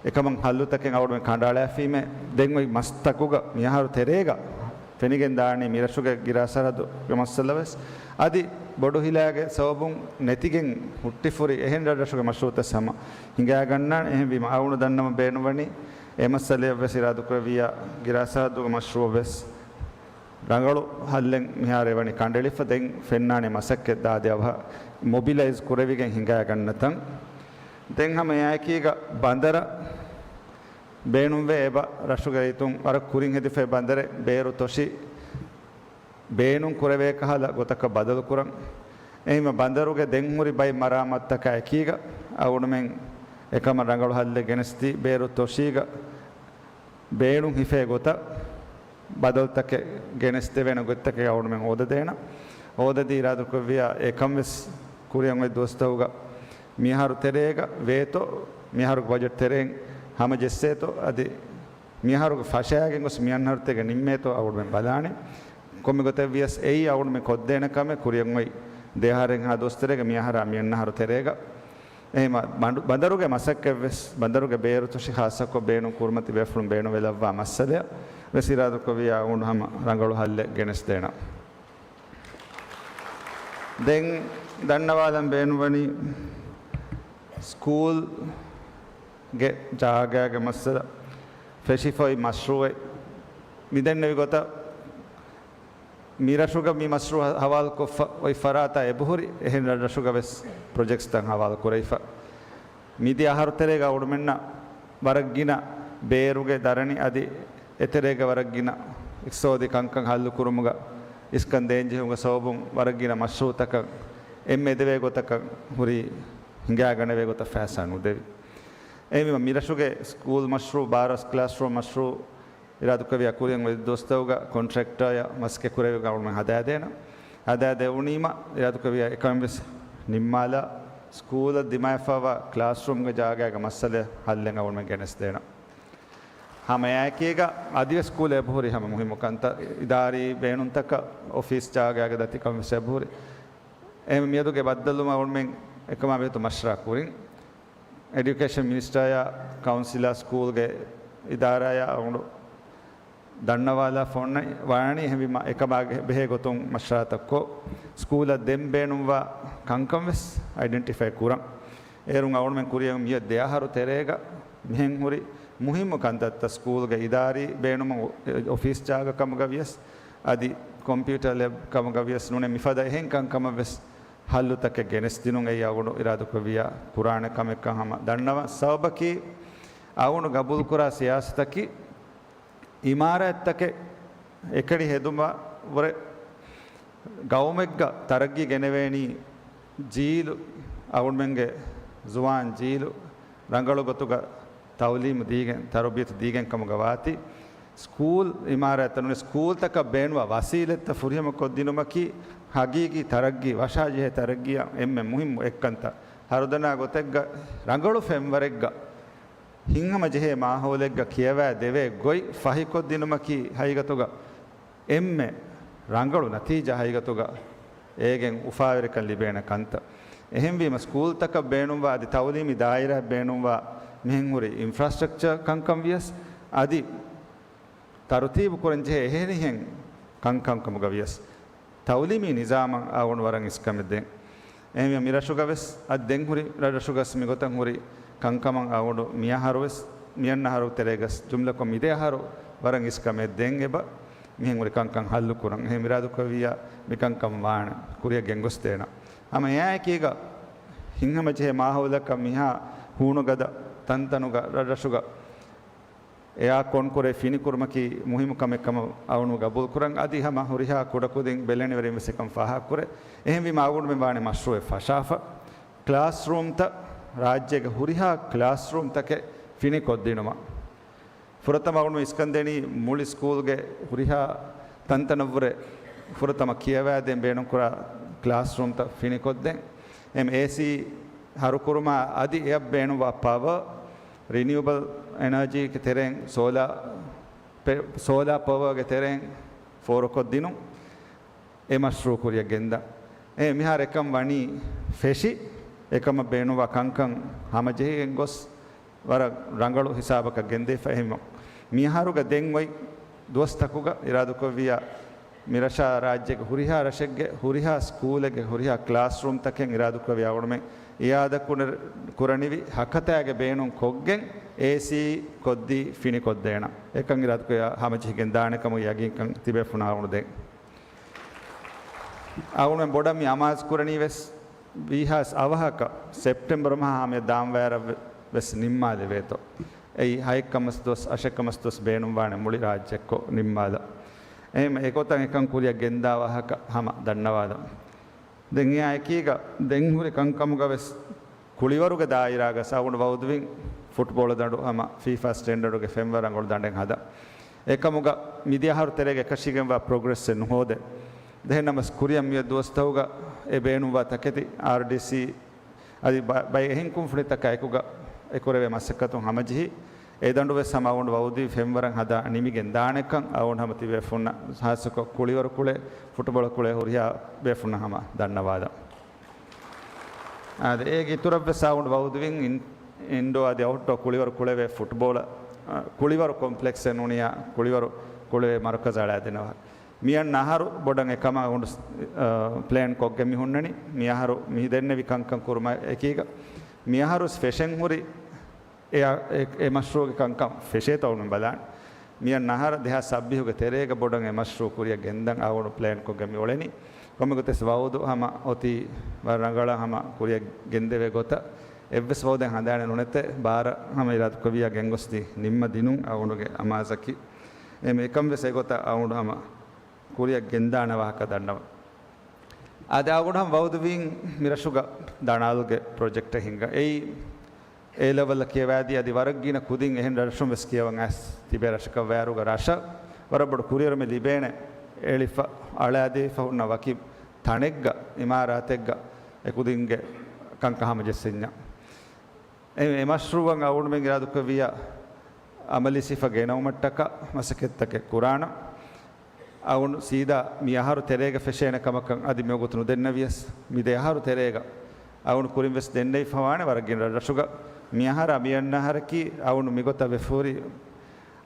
އެކަމަށް ހައްލުތަކެއް އަޅުގަނޑުމެން ކަނޑައަޅާފީމޭ. ދެން އޮތް މަސްތަކުގަ މިހާރު ތެރޭގަ ފެނިގެން ދާނީ މިރަށުގެ ގިރާ ސަރަހައްދުގެ މައްސަލަވެސް. އަދި ބޮޑު ހިލާގެ ސަބަބުން ނެތިގެން ހުއްޓިފަހުރި އެހެން ރަށްރަށުގެ މަޝްރޫޢުތައް ހަމަ ހިނގާގަންނާނެ. އެހެންވީމަ އަޅުގަނޑު ދަންނަވަން ބޭނުންވަނީ އެ މައްސަލަޔަށްވެސް އިރާދަކުރެއްވިއްޔާ ގިރާ ސަރަހައްދުގެ މަޝްރޫޢަށްވެސް ރަނގަޅު ހައްލެއް މިހާރު އެވަނީ ކަނޑައެޅިފަ. ދެން ފެންނާނެ މަސައްކަތް ދާދި އަވަހަށް މޮބިލައިޒް ކުރެވިގެން ހިނގާގަންނަތަން. ދެން ހަމަ އެއާއެކީގަ ބަނދަރަށް ބޭނުންވޭ އެބަ ރަށުގެ ރައްޔިތުން ވަރަށް ކުރިން ހެދިފައި ބަނދަރެއް ބޭރު ތޮށި ބޭނުން ކުރެވޭ ކަހަލަ ގޮތަކަށް ބަދަލުކުރަން. އެހެންވެ ބަނދަރުގެ ދެން ހުރި ބައެއް މަރާމާތުތަކާ އެކީގަ އަޅުގަނޑުމެން އެކަމަށް ރަނގަޅު ހައްލެއް ގެނެސްދީ، ބޭރު ތޮށީގަ ބޭނުން ހިފޭ ގޮތަށް ބަދަލުތަކެއް ގެނެސްދެވޭނެ ގޮތްތަކެއް އަޅުގަނޑުމެން ހޯދަދޭނަން. ހޯދަދީ އިރާދަކުރެއްވިޔާ އެކަންވެސް ކުރިއަށް އޮތް ދުވަސްތަކުގަ މިއަހަރު ތެރޭގަ ވޭތޯ، މިއަހަރުގެ ބަޖެޓް ތެރެއިން ހަމަ ޖެއްސޭތޯ، އަދި މިއަހަރުގެ ފަށައިގެން ގޮސް މިއަންނަހަރު ތެރޭގަ ނިންމޭތޯ އަޅުގަނޑުމެން ބަލާނެ. ކޮންމެ ގޮތެއް ވިޔަސް އެއީ އަޅުގަނޑުމެން ކޮށްދޭނެ ކަމެއް. ކުރިއަށް އޮތް ދެއަހަރެއްހާ ދުވަސް ތެރޭގަ މިއަހަރާ މިއަންނަހަރު ތެރޭގަ. އެހެން ބަނޑު-، ބަނދަރުގެ މަސައްކަތްވެސް، ބަނދަރުގެ ބޭރު ތޮށި ޚާއްޞަކޮށް ބޭނުން ކުރިމަތި ބޭފުޅުން ބޭނުންވެލައްވާ މައްސަލައަށް ވެސް އިރާދަކުރެއްވިޔާ އަޅުގަނޑު ހަމަ ރަނގަޅު ހައްލެއް ގެނެސްދޭނަން. ދެން ދަންނަވާލަން ބޭނުންވަނީ ސްކޫލްގެ ޖާގާގެ މައްސަލަ ފެށިފައި މަޝްރޫއެއް މިދެންނެވި ގޮތަށް މިރަށުގަ މި މަޝްރޫއު ހަ-، ހަވާލުކޮށްފަ އޮތް ފަރާތާ އެބަހުރި، އެހެން ރަށްރަށުގަ ވެސް ޕްރޮޖެކްޓްސްތައް ހަވާލު ކުރެވިފަ. މިދިޔަ އަހަރު ތެރޭގަ އަޅުގަނޑުމެންނަށް ވަރަށް ގިނަ ބޭރުގެ ދަރަނި އަދި އެތެރޭގަ ވަރަށް ގިނަ އިޤްތިޞާދީ ކަންކަން ހައްލުކުރުމުގަ އިސްކަން ދޭންޖެހުމުގެ ސަބަބުން ވަރަށް ގިނަ މަޝްރޫއުތަކަށް އެންމެ އެދެވޭ ގޮތަކަށް ހުރީ ހިނގާގަނެވޭ ގޮތަށް ފައިސާ ނުދެވި. އެހެންވީމަ މިރަށުގެ ސްކޫލް މަޝްރޫއު، ބާރަ ކްލާސްރޫމް މަޝްރޫއު، އިރާދަކުރެއްވިޔާ ކުރިއަށް އޮތް ދުވަސްތަކުގަ ކޮންޓްރެކްޓަރ މަސައްކަތް ކުރެވި އަޅުގަނޑުމެން ހަދާދޭނަން. ހަދާދެވުނީމަ އިރާދަކުރެއްވިޔާ އެކަން ވެސް ނިންމާލާ، ސްކޫލަށް ދިމާވެފައިވާ ކްލާސްރޫމްގެ ޖާގާގެ މައްސަލަ ހައްލެއް އަޅުގަނޑުމެން ގެނެސްދޭނަން. ހަމައެއާއެކީގަ އަދިވެސް ސްކޫލަށް އެބަހުރި ހަމަ މުހިއްމު ކަންތައް، އިދާރީ ބޭނުންތަކަށް އޮފީސް ޖާގާގެ ދަތިކަން ވެސް އެބަހުރި. އެހެން މިއަދުގެ ބައްދަލުވުމަށް އަޅުގަނޑުމެން އެކަމާ ބެހޭ ގޮތަށް މަޝްވަރާ ކުރިން. އެޑިއުކޭޝަން މިނިސްޓަރއާ ކައުންސިލާ ސްކޫލްގެ އިދާރާއާ އަޅުގަނޑު ދަންނަވާލާފަ އޮންނަ ވާނީ. އެހެންވީމަ އެކަމާ ބެހޭ ގޮތުން މަޝްވަރާތައްކޮށް، ސްކޫލަށް ދެން ބޭނުންވާ ކަންކަން ވެސް އައިޑެންޓިފައި ކުރަން. އޭރުން އަޅުގަނޑުމެން ކުރިއަށް މިއަދު ދެއަހަރު ތެރޭގަ މިހެން ހުރި މުހިއްމު ކަންތައްތައް، ސްކޫލްގެ އިދާރީ ބޭނުމަށް އޮ-، އޮފީސް ޖާގަ ކަމުގަ ވިޔަސް، އަދި ކޮމްޕިއުޓަރ ލެބް ކަމުގަ ވިޔަސް ނޫނީ މިފަދަ އެހެން ކަންކަމަށް ވެސް ހައްލުތަކެއް ގެނެސްދިނުން އެއީ އަޅުގަނޑު އިރާދަކުރެއްވިޔާ ކުރާނެ ކަމެއްކަން ހަމަ ދަންނަވަން. ސަބަބަކީ އަޅުގަނޑު ގަބޫލުކުރާ ސިޔާސަތަކީ އިމާރާތްތަކެއް އެކަނި ހެދުމަށް ވުރެ ގައުމެއްގަ ތަރައްގީ ގެނެވޭނީ ޖީލު، އަޅުގަނޑުމެންގެ ޒުވާން ޖީލު ރަނގަޅު ގޮތުގަ ތައުލީމު ދީގެން، ތަރުބިޔަތު ދީގެން ކަމުގަ ވާތީ، ސްކޫލް އިމާރާތްތައް ނޫނީ ސްކޫލްތަކަށް ބޭނުންވާ ވަސީލަތްތައް ފުރިހަމަ ކޮށްދިނުމަކީ ހަގީގީ ތަރައްގީ، ވަށާޖެހޭ ތަރައްގީއަށް އެންމެ މުހިއްމު އެއްކަންތައް. ހަރުދަނާ ގޮތެއްގަ ރަނގަޅު ފެންވަރެއްގަ ހިތްހަމަޖެހޭ މާހައުލެއްގަ ކިޔަވާ ދެވޭ ގޮތް ފަހިކޮށްދިނުމަކީ ހަގީގަތުގަ އެންމެ ރަނގަޅު ނަތީޖާ ހަގީގަތުގަ އޭގެން އުފާވެރިކަން ލިބޭނެ ކަންތައް. އެހެންވީމަ، ސްކޫލްތަކަށް ބޭނުންވާ އަދި ތައުލީމީ ދާއިރާއަށް ބޭނުންވާ މިހެން ހުރި އިންފްރާސްޓްރަކްޗަރ ކަންކަން ވިޔަސް އަދި ތަރުތީބު ކުރަން ޖެހޭ އެހެނިހެން ކަންކަން ކަމުގަ ވިޔަސް، ތައުލީމީ ނިޒާމަށް އަޅުގަނޑު ވަރަށް އިސްކަމެއް ދޭން. އެހެންވެ، މިރަށުގަ ވެސް އަދި ދެން ހުރި ރަށްރަށުގަސް މިގޮތަށް ހުރި ކަންކަމަށް އަޅުގަނޑު މިއަހަރު ވެސް، މިއަންނަހަރު ތެރޭގަސް ޖުމްލަކޮށް މިދެ އަހަރު ވަރަށް އިސްކަމެއް ދޭން އެބަ މިހެން ހުރި ކަންކަން ހައްލު ކުރަން. އެހެން އިރާދަކުރެއްވިއްޔާ މިކަންކަން ވާނެ ކުރިއަށް ގެންގޮސްދޭނަން. ހަމަ އެއާއެކީގަ ހިތްހަމަޖެހޭ މާހައުލަކަށް މިހާ ހޫނުގަދަ ތަންތަނުގަ ރަށްރަށުގަ އެއާ ކޮންކުރެ ފިނިކުރުމަކީ މުހިއްމު ކަމެއް ކަމަށް އަޅުގަނޑު ގަބޫލުކުރަން. އަދި ހަމަ ހުރިހާ ކުޑަކުދިން ބެލެނިވެރިން ވެސް އެކަން ފާހަގަކުރޭ. އެހެންވީމަ އަޅުގަނޑުމެން ވާނެ މަޝްރޫއެއް ފަށާފަ، ކްލާސްރޫމްތައް، ރާއްޖޭގެ ހުރިހާ ކްލާސްރޫމްތަކެއް ފިނިކޮށްދިނުމަށް. ފުރަތަމަ އަޅުގަނޑު އިސްކަންދޭނީ މުޅި ސްކޫލްގެ ހުރިހާ ތަންތަނަށްވުރެ ފުރަތަމަ ކިޔަވާދޭން ބޭނުންކުރާ ކްލާސްރޫމްތައް ފިނިކޮށްދޭން. އެމް އޭސީ ހަރުކުރުމާ އަދި އެއަށް ބޭނުންވާ ޕަވަރ، ރިނިއުއަބަލް އެނަރޖީގެ ތެރެއިން ސޯލާ ޕެ-، ސޯލާ ޕަވަރގެ ތެރެއިން ފޯރުކޮށްދިނުން. އެ މަޝްރޫއު ކުރިއަށް ގެންދަން. އެ މިހާރު އެކަން ވަނީ ފެށި، އެކަމަށް ބޭނުންވާ ކަންކަން ހަމަޖެހިގެން ގޮސް، ވަރަށް ރަނގަޅު ހިސާބަކަށް ގެންދެވިފަ. އެހެންވެ، މިއަހަރުގަ ދެން އޮތް ދުވަސްތަކުގަ އިރާދަކުރެއްވިއްޔާ، މިރަށާ ރާއްޖޭގެ ހުރިހާ ރަށެއްގެ ހުރިހާ ސްކޫލެއްގެ ހުރިހާ ކްލާސްރޫމްތަކެއް އިރާދަކުރެއްވިއްޔާ އަޅުގަނޑުމެން އިއާދަ ކުރ-، ކުރަނިވި ހަކަތާގެ ބޭނުން ކޮށްގެން އޭސީ ކޮށްދީ ފިނިކޮށްދޭނަން. އެކަން އިރާދަކުރެއްވިއްޔާ ހަމަޖެހިގެން ދާނެ ކަމުގެ ޔަގީންކަން ތިބޭފުޅުންނަށް އަޅުގަނޑު ދޭން. އަޅުގަނޑުމެން ބޮޑަށް މި އަމާޒު ކުރަނީ ވެސް ވީހާވެސް އަވަހަކަށް ސެޕްޓެމްބަރު މަހާ ހަމަޔަށް ދާންވާއިރަށް ވެ-، ވެސް ނިންމާލެވޭތޯ. އެއީ ހައެއްކަމަސް ދުވަސް، އަށެއްކަމަސް ދުވަސް ބޭނުންވާނެ މުޅި ރާއްޖެއެއްކޮށް ނިންމާލަ. އެހެން އެގޮތަށް އެކަން ކުރިއަށް ގެންދާ ވާހަކަ ހަމަ ދަންނަވާލަ. ދެން އެއާ އެކީގަ ދެން ހުރި ކަންކަމުގަ ވެސް ކުޅިވަރުގެ ދާއިރާގަ އަޅުގަނޑު ވައުދުވިން ފުޓްބޯޅަ ދަނޑު ހަމަ ފީފާ ސްޓޭންޑަޑުގެ ފެންވަރަށް އަޅުގަނޑު ދަނޑެއް ހަދާ. އެކަމުގަ މިދިޔަ އަހަރު ތެރޭގަ އެކަށީގެންވާ ޕްރޮގްރެސްއެއް ނުހޯދޭ. ދެހެންނަމަސް ކުރިއަށް މިއޮތް ދުވަސްތަކުގަ އެ ބޭނުންވާ ތަކެތި އާރްޑީސީ އަދި ބަ-، ބައެއް އެހެން ކުންފުނިތަކާ އެކުގަ އެކުރެވޭ މަސައްކަތުން ހަމަޖެހި، އެ ދަނޑު ވެސް ހަމަ އަޅުގަނޑު ވައުދުވި ފެންވަރަށް ހަދާ ނިމިގެން ދާނެކަން އަޅުގަނޑު ހަމަ ތިބޭފުންނަށް، ހާއްސަކޮށް ކުޅިވަރު ކުޅޭ، ފުޓުބޯޅަ ކުޅޭ ހުރިހާ ބޭފުންނަށް ހަމަ ދަންނަވާލަ. އާދެ، އޭގެ އިތުރަށް ވެސް އަޅުގަނޑު ވައުދުވިން އިން-، އިންޑޯ އަދި އައުޓްޑޯ ކުޅިވަރު ކުޅެވޭ ފުޓްބޯޅަ، އަ، ކުޅިވަރު ކޮމްޕްލެކްސްއެއް ނޫނިއްޔާ ކުޅިވަރު ކުޅެވޭ މަރުކަޒު އަޅާދިނަވާ. މިއަންނަ އަހަރު ބޮޑަށް އެކަމަށް އަޅުގަނޑު، އަ، ޕްލޭން ކޮށްގެން މި ހުންނަނީ. މި އަހަރު މި ދެންނެވި ކަންކަން ކުރުމާ އެކީގަ މި އަހަރު ވެސް ފެށެން ހުރި އެ، އެ، އެ މަޝްރޫޢުގެ ކަންކަން ފެށޭތޯ އަޅުގަނޑު ބަލާން. މިއަންނަ އަހަރަށް ދެހާސް ސައްބީހުގެ ތެރޭގަ ބޮޑަށް އެ މަޝްރޫޢު ކުރިއަށް ގެންދަން އަޅުގަނޑު ޕްލޭން ކޮށްގެން މި އުޅެނީ. ކޮންމެ ގޮތެއް ވައުދު ހަމަ އޮތީ ވަރަށް ރަނގަޅަށް ހަމަ ކުރިއަށް ގެންދެވޭ ގޮތަށް އެއްވެސް ވައުދެއް ހަނދާނެއް ނުނެތޭ. ބާރަށް ހަމަ އިރާދަކުރެއްވިއްޔާ ގެންގޮސްދީ ނިންމަ ދިނުން އަޅުގަނޑުގެ އަމާޒަކީ. އެ މި އެކަން ވެސް އެގޮތަށް އަޅުގަނޑު ހަމަ ކުރިއަށް ގެންދާނެ ވާހަކަ ދަންނަވަން. އާދެ، އަޅުގަނޑު ހަމަ ވައުދުވީން މި ރަށުގަ ދަނާލުގެ ޕްރޮޖެކްޓެއް ހިންގަން. އެއީ އޭ ލެވެލްއަށް ކިޔަވާދީ އަދި ވަރަށް ގިނަ ކުދިން އެހެން ރަށުން ވެސް ކިޔަވަން އައިސް ތިބޭ ރަށަކަށް ވާއިރުގަ ރަށަށް ވަރަށް ބޮޑު ކުރިއެރުމެއް ލިބޭނެ. އެޅިފަ އަޅާދީފަ ހުންނަ ވަކި ތަނެއްގަ، އިމާރާތެއްގަ އެ ކުދިންގެ ކަންކަން ހަމަޖެއްސެންޏާ. އެ، އެ މަޝްރޫޢަށް އަޅުގަނޑުމެން އިރާދަކުރެއްވިއްޔާ އަމަލީ ސިފަ ގެނައުމަށްޓަކާ މަސައްކަތްތަކެއް ކުރާނަން. އަޅުގަނޑު ސީދާ މި އަހަރު ތެރޭގަ ފެށޭނެ ކަމަކަށް އަދި މިވަގުތު ނުދެންނެވިޔަސް، މި ދެ އަހަރު ތެރޭގަ އަޅުގަނޑު ކުރިން ވެސް ދެންނެވިފަވާނެ ވަރަށް ގިނަ ރަށްރަށުގަ މި އަހަރާ މި އަންނަ އަހަރަކީ އަޅުގަނޑު މިގޮތަށް ވެފަހުރި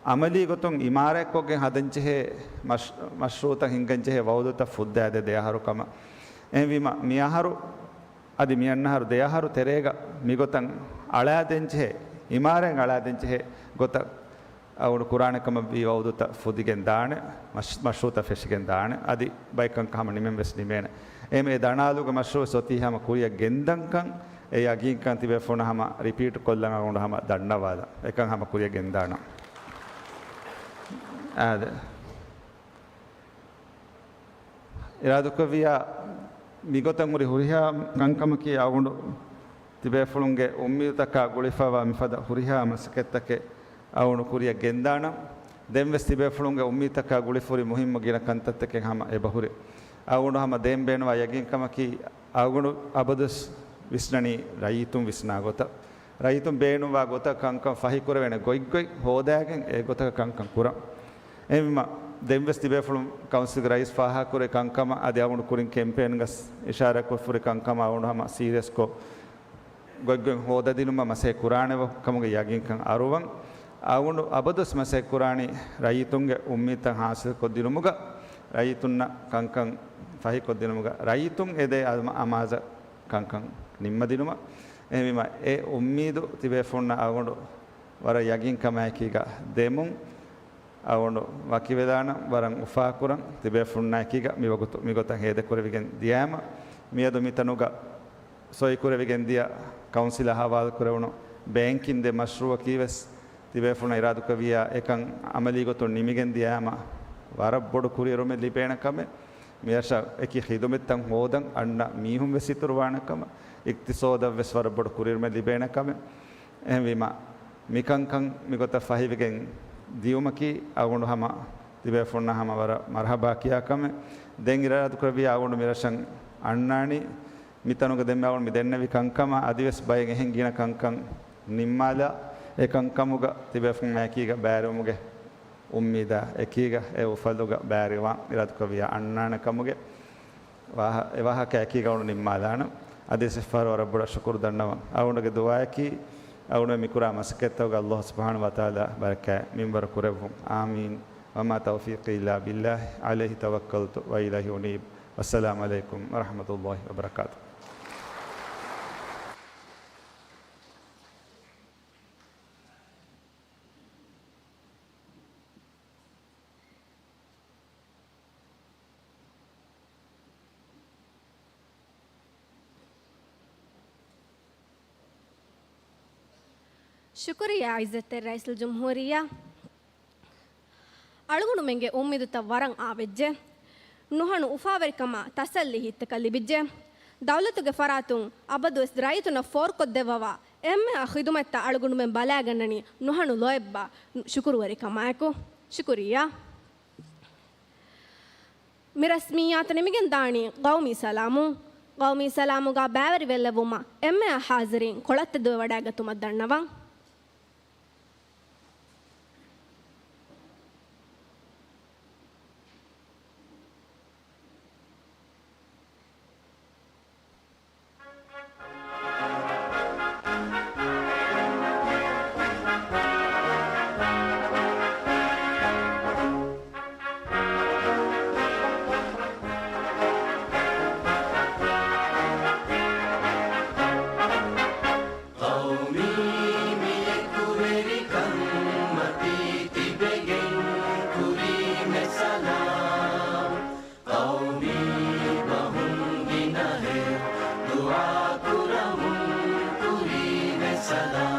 އަމަލީ ގޮތުން އިމާރާތްކޮށްގެން ހަދަންޖެހޭ މަޝް-، މަޝްރޫޢުތައް ހިންގަންޖެހޭ ވައުދުތައް ފުއްދާދޭ ދެ އަހަރު ކަމަށް. އެހެންވީމަ، މި އަހަރު އަދި މި އަންނަ އަހަރު ދެ އަހަރު ތެރޭގަ މިގޮތަށް އަޅާދޭންޖެހޭ، އިމާރާތް އަޅާދޭންޖެހޭ ގޮތަށް އަޅުގަނޑު ކުރާނެ ކަމަށް ވީ ވައުދުތައް ފުދިގެން ދާނެ، މަޝް-، މަޝްރޫޢުތައް ފެށިގެން ދާނެ. އަދި ބައެއް ކަންކަން ހަމަ ނިމެން ވެސް ނިމޭނެ. އެހެން އެ ދަނާލުގެ މަޝްރޫޢު ވެސް އޮތީ ހަމަ ކުރިއަށް ގެންދަންކަން އެ ޔަގީންކަން ތިބޭފުޅުންނަށް ހަމަ ރިޕީޓް ކޮށްލަން އަޅުގަނޑު ހަމަ ދަންނަވާލަން. އެކަން ހަމަ ކުރިއަށް ގެންދާނަން. އާދެ. އިރާދަކުރެއްވިއްޔާ މިގޮތަށް ހުރި ހުރިހާ ކަންކަމަކީ އަޅުގަނޑު ތިބޭފުޅުންގެ އުއްމީދުތަކާ ގުޅިފައިވާ މިފަދަ ހުރިހާ މަސައްކަތްތަކެއް އަޅުގަނޑު ކުރިއަށް ގެންދާނަން. ދެންވެސް ތިބޭފުޅުންގެ އުއްމީދުތަކާ ގުޅިފަ ހުރި މުހިއްމު ގިނަ ކަންތައްތަކެއް ހަމަ އެބަހުރި. އަޅުގަނޑު ހަމަ ދޭން ބޭނުންވާ ޔަގީންކަމަކީ އަޅުގަނޑު އަބަދުވެސް ވިސްނަނީ ރައްޔިތުން ވިސްނާ ގޮތަށް. ރައްޔިތުން ބޭނުންވާ ގޮތަށް ކަންކަން ފަހިކުރެވޭނެ ގޮތްގޮތް ހޯދާގެން އެ ގޮތަކަށް ކަންކަން ކުރަން. އެހެންވީމަ، ދެންވެސް ތިބޭފުޅުން ކައުންސިލްގެ ރައީސް ފާހަގަކުރި ކަންކަމަށް އަދި އަޅުގަނޑު ކުރިން ކެމްޕޭންގަސް އިޝާރާތްކޮށްފަހުރި ކަންކަމަށް އަޅުގަނޑު ހަމަ ސީރިއަސްކޮށް ގޮތްގޮތް ހޯދަދިނުމަށް މަސައްކަތް ކުރާނެ ކަމުގެ ޔަގީންކަން އަރުވަން. އަޅުގަނޑު އަބަދުވެސް މަސައްކަތް ކުރާނީ ރައްޔިތުންގެ އުއްމީދުތައް ހާސިލްކޮށްދިނުމުގަ، ރައްޔިތުންނަށް ކަންކަން ފަހިކޮށްދިނުމުގަ، ރައްޔިތުން އެދޭ އަމާޒަށް ކަންކަން ނިންމަދިނުމަށް. އެހެންވީމަ، އެ އުއްމީދު ތިބޭފުޅުންނަށް އަޅުގަނޑު ވަރަށް ޔަގީންކަމާއެކީގަ ދެމުން އަޅުގަނޑު ވަކިވެލާނަން ވަރަށް އުފާކުރަން. ތިބޭފުޅުންނާއެކީގަ މިވަގުތު މިގޮތަށް ހޭދަކުރެވިގެން ދިޔައިމަ، މިއަދު މިތަނުގަ ސޮއިކުރެވިގެން ދިޔަ ކައުންސިލާ ހަވާލުކުރެވުނު ބޭންކިން ދެ މަޝްރޫއަކީ ވެސް ތިބޭފުޅުން އިރާދަކުރެއްވިއްޔާ އެކަން އަމަލީ ގޮތުން ނިމިގެން ދިޔައިމަ، ވަރަށް ބޮޑު ކުރިއެރުމެއް ލިބޭނެ ކަމެއް، މިރަށަށް އެކި ޚިދުމަތްތައް ހޯދަން އަންނަ މީހުން ވެސް އިތުރުވާނެ ކަމަށް، އިޤްތިޞާދަށް ވެސް ވަރަށް ބޮޑު ކުރިއެރުމެއް ލިބޭނެ ކަމެއް. އެހެންވީމަ، މިކަންކަން މިގޮތަށް ފަހިވެގެން ދިޔުމަކީ އަޅުގަނޑު ހަމަ ތިބޭފުޅުންނަށް ހަމަ ވަރަށް މަރްޙަބާ ކިޔާ ކަމެއް. ދެން އިރާދަކުރެއްވިއްޔާ އަޅުގަނޑު މިރަށަށް އަންނާނީ، މިތަނުގަ ދެންމެ އަޅުގަނޑު މި ދެންނެވި ކަންކަމާ އަދިވެސް ބައެއް އެހެން ގިނަ ކަންކަން ނިންމާލާ، އެ ކަންކަމުގަ ތިބޭފުޅުންނާއެކީގަ ބައިވެރިވުމުގެ އުއްމީދާ އެކީގަ އެ އުފަލުގަ ބައިވެރިވާން އިރާދަކުރެއްވިއްޔާ އަންނާނެ ކަމުގެ ވާހަ-، އެ ވާހަކަ އެކީގަ އަޅުގަނޑު ނިންމާލާނަން. އަދިވެސް އެއްފަހަރު ވަރަށް ބޮޑަށް ޝުކުރު ދަންނަވަން. އަޅުގަނޑުގެ ދުޢާއަކީ، އަޅުގަނޑު މިކުރާ މަސައްކަތްތަކުގަ ﷲ ސުބްޙާނަހޫ ވަތަޢާލާ ބަރަކާތް މިންވަރު ކުރެއްވުން. އާމީން. وما توفيقي إلا بالله، عليه توكلت وإليه أنيب. والسلام عليكم ورحمة الله وبركاته. ޝުކުރިއްޔާ ޢިއްޒަތްތެރި ރައީސުލްޖުމްހޫރިއްޔާ. އަޅުގަނޑުމެންގެ އުއްމީދުތައް ވަރަށް އާވެއްޖެ. ނުހަނު އުފާވެރިކަމާ ތަސައްލީ ހިތްތަކަށް ލިބިއްޖެ. ދައުލަތުގެ ފަރާތުން އަބަދުވެސް ރައްޔިތުންނަށް ފޯރުކޮށްދެއްވަވާ އެންމެހާ ޚިދުމަތްތައް އަޅުގަނޑުމެން ބަލާގަންނަނީ ނުހަނު ލޯތްބާ ޝުކުރުވެރިކަމާއެކު. ޝުކުރިއްޔާ. މި ރަސްމިއްޔާތު ނިމިގެން ދާނީ ޤައުމީ ސަލާމުން. ޤައުމީ ސަލާމުގަ ބައިވެރިވެލެއްވުމަށް އެންމެހާ ޙާޟިރީން ކޮޅަށް ތެދުވެވަޑައިގަތުމަށް ދަންނަވަން. ޤައުމީ މި އެކުވެރިކަންމަތީ ތިބެގެން ކުރީމެ ސަލާމް. ޤައުމީ ބަހުން ގިނަހެއް ދުޢާ ކުރަމުން ކުރީމެ ސަލާމް.